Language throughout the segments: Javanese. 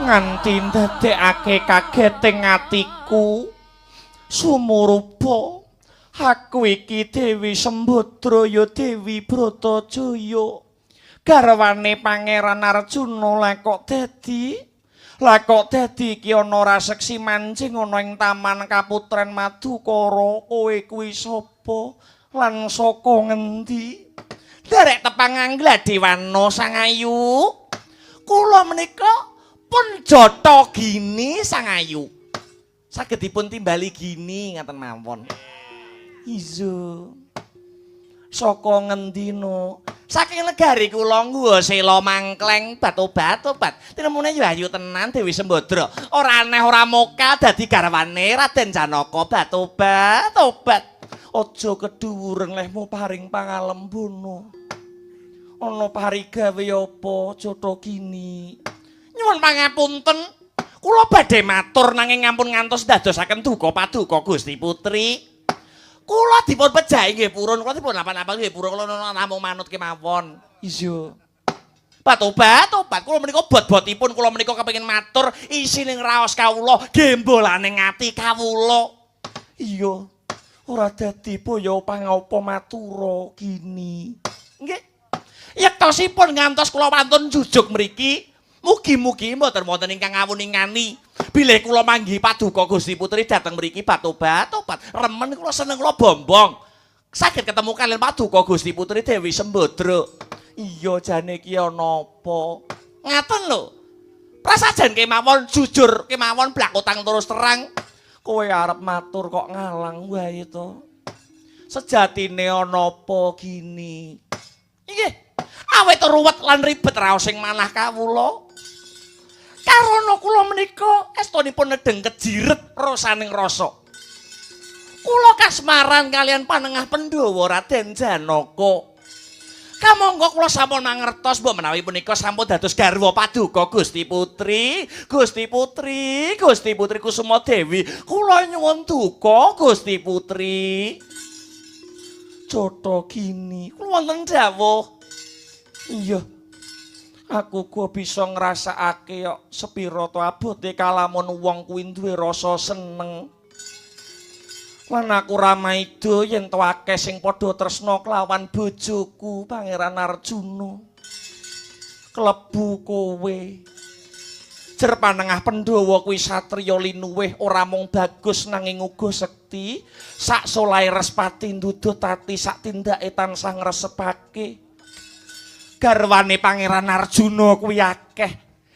Nganti ndadekake kaget ing atiku. Sumurupa aku iki Dewi Sembadra ya Dewi Bratajaya. Garwane Pangeran Arjuna lah kok dadi iki ana raseksi manjing ana ing Taman Kaputren Madukara. Kowe kuwi sapa lan saka ngendi? Derek tepang Angladewana Sang Ayu. Kula menika pun jata gini Sang Ayu. Saged dipun timbali gini ngaten mawon. Izo. Saka ngendi no? Saking negari kula Ngguwasela Mangkleng batobat-obat. Tinemune yo ayu tenan Dewi Sembadra. Ora aneh ora moka dadi garwane Raden Janaka batobat-obat. Aja kedhuwuren lehmu paring pangalembana. Ana parigawe apa Jata Gini? Nyuwun pangapunten. Kula badhe matur nanging ampun ngantos ndadosaken duka paduka Gusti Putri. Kula dipun pejahi nggih purun, kula dipun lapan-lapan nggih purun, kula namung manut kemawon. Iya. Batobat-obat kula menika bot-botipun kula menika kepengin matur isining raos kawula gembolane ati kawula. Iya. Ora dadi boyo pangapa matura gini. Nggih. Yektosipun ngantos kula wantun jujuk mriki, mugi-mugi mboten wonten ingkang ngawuningani. Bilih kula manggihi paduka Gusti Putri dhateng mriki batobat-obat. Remen kula seneng kula bombong. Saged ketemu kalian paduka Gusti Putri Dewi Sembadra. Iya jane iki ana apa? Ngaten lho. Prasajan kemawon jujur kemawon blakotang terus terang. Kowe arep matur kok ngalang wae to. Sejatine ana apa gini? Nggih. Awit ruwet lan ribet raos ing manah kawula. Karana kula menika estunipun nedheng kejiret rasaning rasa. Kula kasmaran kalian panengah Pandhawa Raden Janaka. Kamangka kula sampun mangertos mbok menawi punika sampun dados garwa paduka Gusti Putri, Gusti Putri, Gusti Putri Kusuma Dewi. Kula nyuwun duka Gusti Putri. Jata Gini, kula wonten dawuh. Iya. Aku uga bisa ngrasakake kok sepira to abote kalamun wong kuwi duwe rasa seneng. Lan aku ora maida yen to akeh sing padha tresna kelawan bojoku Pangeran Arjuna. Klebu kowe. Jer panengah Pandhawa kuwi satriya linuwih ora mung bagus nanging uga sekti. Sak solahe Respati ndudut ati sak tindake tansah ngresepake. Garwane Pangeran Arjuna kuwi akeh.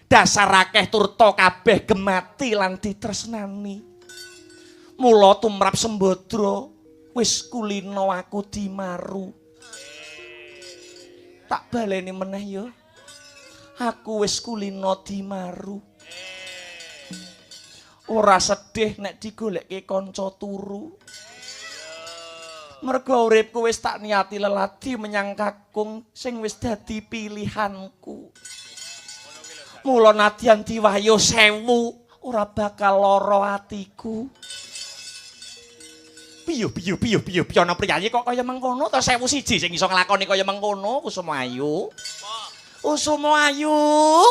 Dasar akeh turta kabeh gemati lan ditresnani. Mula tumrap Sembadra wis kulina aku dimaru. Tak baleni meneh ya. Aku wis kulina dimaru. Ora sedih nek digolekke kanca turu. Mergo uripku wis tak niati leladi menyang kakung sing wis dadi pilihanku. Mula nadyan diwayuh sewu ora bakal lara atiku. Piye piye piye piye piye ana priyayi kok kaya mengkono to 1001 sing iso nglakoni kaya mengkono Kusuma Ayu. Kusuma Ayu,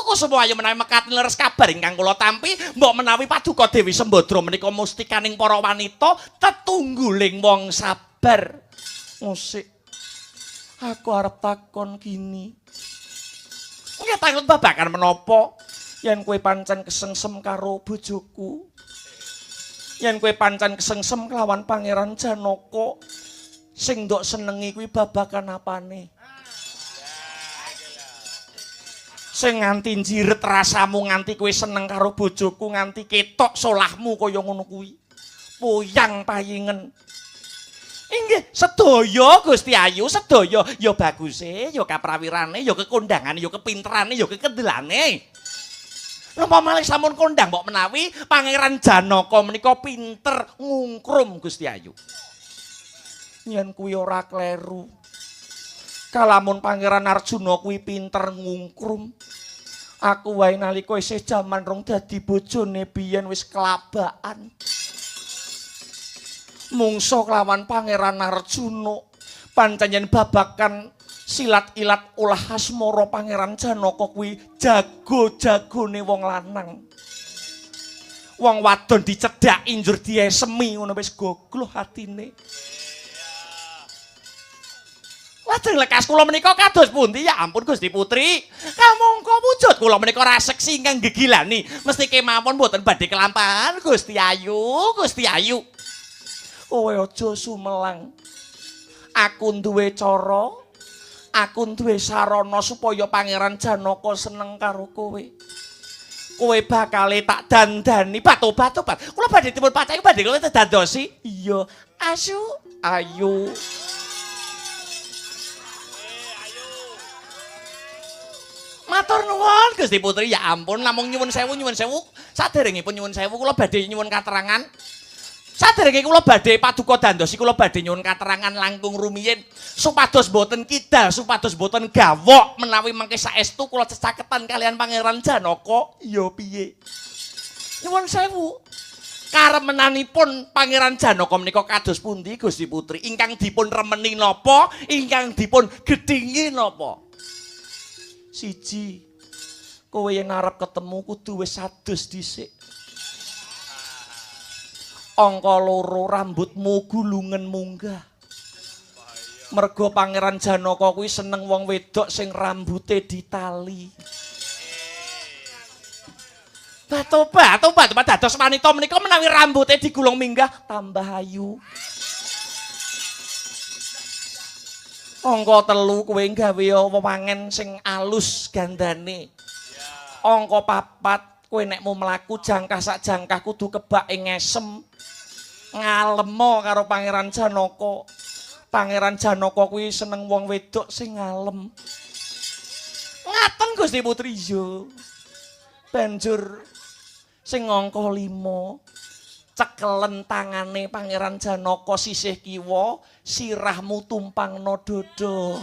Kusuma Ayu menawi mekaten leres kabar ingkang kula tampi, mbok menawi paduka Dewi Sembadra menika mustikaning para wanita tetungguling wong sabar. Musik. Aku arep takon gini. Nggih takon babagan menapa? Yen kowe pancen kesengsem karo bojoku. Yen kowe pancen kesengsem kelawan Pangeran Janaka, sing ndok senengi kuwi babagan apane? Sing nganti njiret rasamu nganti kowe seneng karo bojoku nganti ketok solahmu kaya ngono kuwi. Puyang payingen. Inggih, sedaya Gusti Ayu, sedaya ya baguse, ya kaprawirane, ya kekondangane, ya kepinterane, ya kekendelane. Napa malih sampun kondang mbok menawi Pangeran Janaka menika pinter ngungkrum Gusti Ayu. Yen kuwi ora kleru. Kalamun Pangeran Arjuna kuwi pinter ngungkrum. Aku wae nalika isih jaman rong dadi bojone biyen wis kelabakan. Mungsa kelawan Pangeran Arjuna. Pancen yen babakan Silat-ilat olah asmara Pangeran Janaka kuwi jago-jagone wong lanang. Wong wadon dicedhaki njur diesemi ngono wis gogloh atine. Lajeng lekas kula menika kados pundi? Ya ampun Gusti Putri. Kamangka wujud kula menika raseksi ingkang gegilani. Mesti kemawon mboten badhe kelampahan Gusti Ayu, Gusti Ayu. Kowe aja sumelang. Aku duwe cara, aku duwe sarana supaya Pangeran Janaka seneng karo kowe. Kowe bakale tak dandani batu-batu. Kula badhe dipun pacaki badhe kula dandosi. Iya, asu ayu. Matur nuwun Gusti Putri, ya ampun namung nyuwun sewu nyuwun sewu. Saderengipun nyuwun sewu kula badhe nyuwun katerangan. Saderenge kula badhe paduka dandosi kula badhe nyuwun katerangan langkung rumiyin supados boten kidal, supados boten gawok menawi mangke saestu kula cecaketan kalian Pangeran Janaka. Ya piye? Nyuwun sewu. Karemenanipun Pangeran Janaka menika kados pundi Gusti Putri? Ingkang dipun remeni napa? Ingkang dipun gedhingi napa? Siji, kowe yen arep ketemu kudu wis adus dhisik. Angka loro, rambutmu gulungen munggah. Mergo Pangeran Janaka kuwi seneng wong wedok sing rambute ditali. Batobat, tobat, dados wanita menika menawi rambute digulung minggah tambah ayu. Angka telu, kowe gawe wewangen sing alus gandane. Angka papat, kowe nek mau mlaku jangkah sak jangkah kudu kebak ing esem. Ngalemo karo Pangeran Janaka. Pangeran Janaka kuwi seneng wong wedok sing ngalem. Ngaten Gusti Putri yo. Banjur sing angka 5, cekelen tangane Pangeran Janaka sisih kiwa, sirahmu tumpangno dodo.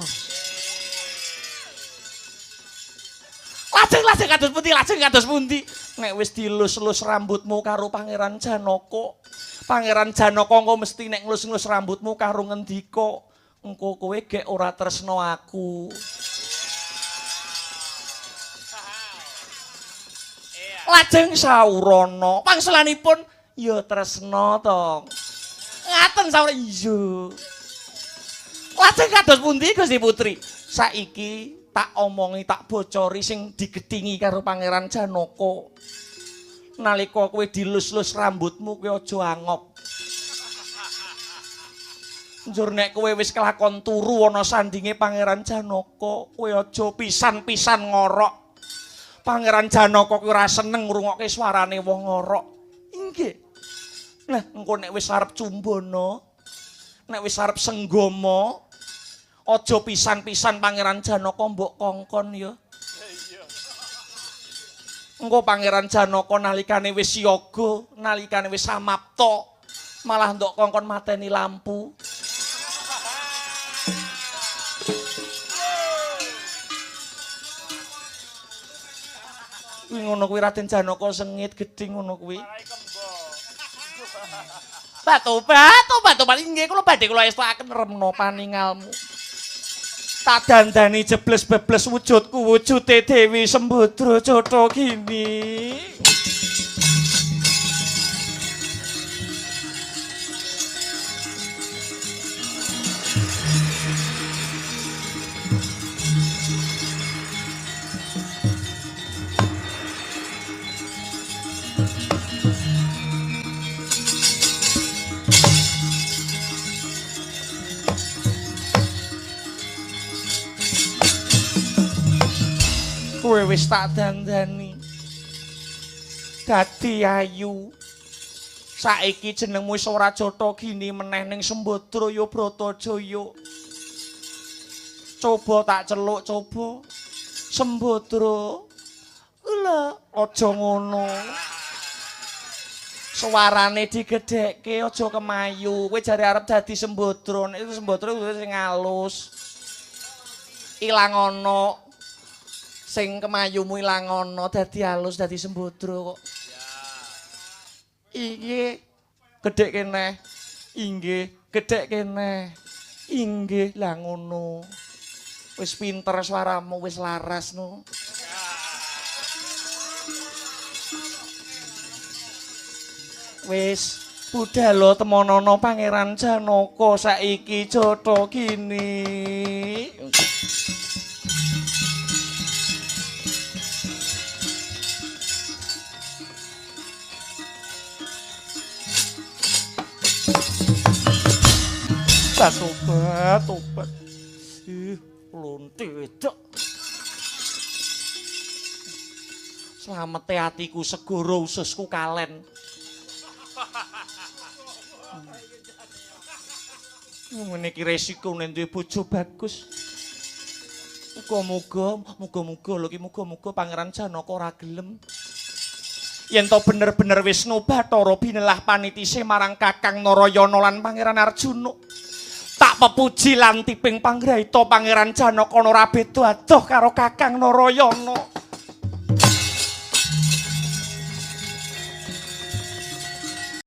Lajeng-lajeng kados pundi, lajeng kados pundi? Nek wis dilus-lus rambutmu karo Pangeran Janaka, Pangeran Janaka engko mesti nek nglus-nglus rambutmu karo ngendika, engko kowe gek ora tresno aku. Lajeng saurana, pangselanipun ya tresno to. Ngaten saurana iya. Lajeng kados pundi Gusti Putri? Saiki tak omongi, tak bocori sing digedhingi karo Pangeran Janaka. Nalika kowe dilus-lus rambutmu kowe aja angop. Njur nek kowe wis kelakon turu ana sandinge Pangeran Janaka, kowe aja pisan-pisan ngorok. Pangeran Janaka kuwi ora seneng ngrungokke suarane wong ngorok. Inggih. Nah, engko nek wis arep cumbana, nek wis arep senggama, aja pisan-pisan Pangeran Janaka mbok kongkon ya. Engko Pangeran Janaka nalikane wis siaga, nalikane wis samapta, malah ndok kongkon mateni lampu. Kuwi ngono kuwi Raden Janaka sengit gedhe ngono kuwi. Batobat, tobat, tobat inggih kula badhe kula estokaken remna paningalmu. Tak dandani jebles-bebles wujudku wujude Dewi Sembadra Cetha Gini. Kowe wis tak dandani dadi ayu. Saiki jenengmu wis ora Cetha Gini meneh ning Sembadra ya Bratajaya. Coba tak celuk coba. Sembadra. Lha aja ngono. Suarane digedhekke aja kemayu. Kowe jare arep dadi Sembadra. Nek Sembadra kudu sing alus. Ilang ana sing kemayumu ilang ana dadi alus dadi Sembadra kok. Iki gedhekke neh. Inggih, gedhekke neh. Inggih, lah ngono. Wis pinter suaramu, wis laras no. Wis budhalo temonono Pangeran Janaka saiki jotho gini. Tas obat, obat. Ih, lonte wedok. Slamete atiku segara ususku kalen. Ngene iki resiko nek duwe bojo bagus. Muga-muga, muga-muga lho iki muga-muga Pangeran Janaka ora gelem. Yen to bener-bener Wisnu Bathara binelah panitise marang Kakang Narayana lan Pangeran Arjuna. Tak pepuji lan tiping panggraita Pangeran Janaka ora beda adoh karo Kakang Narayana.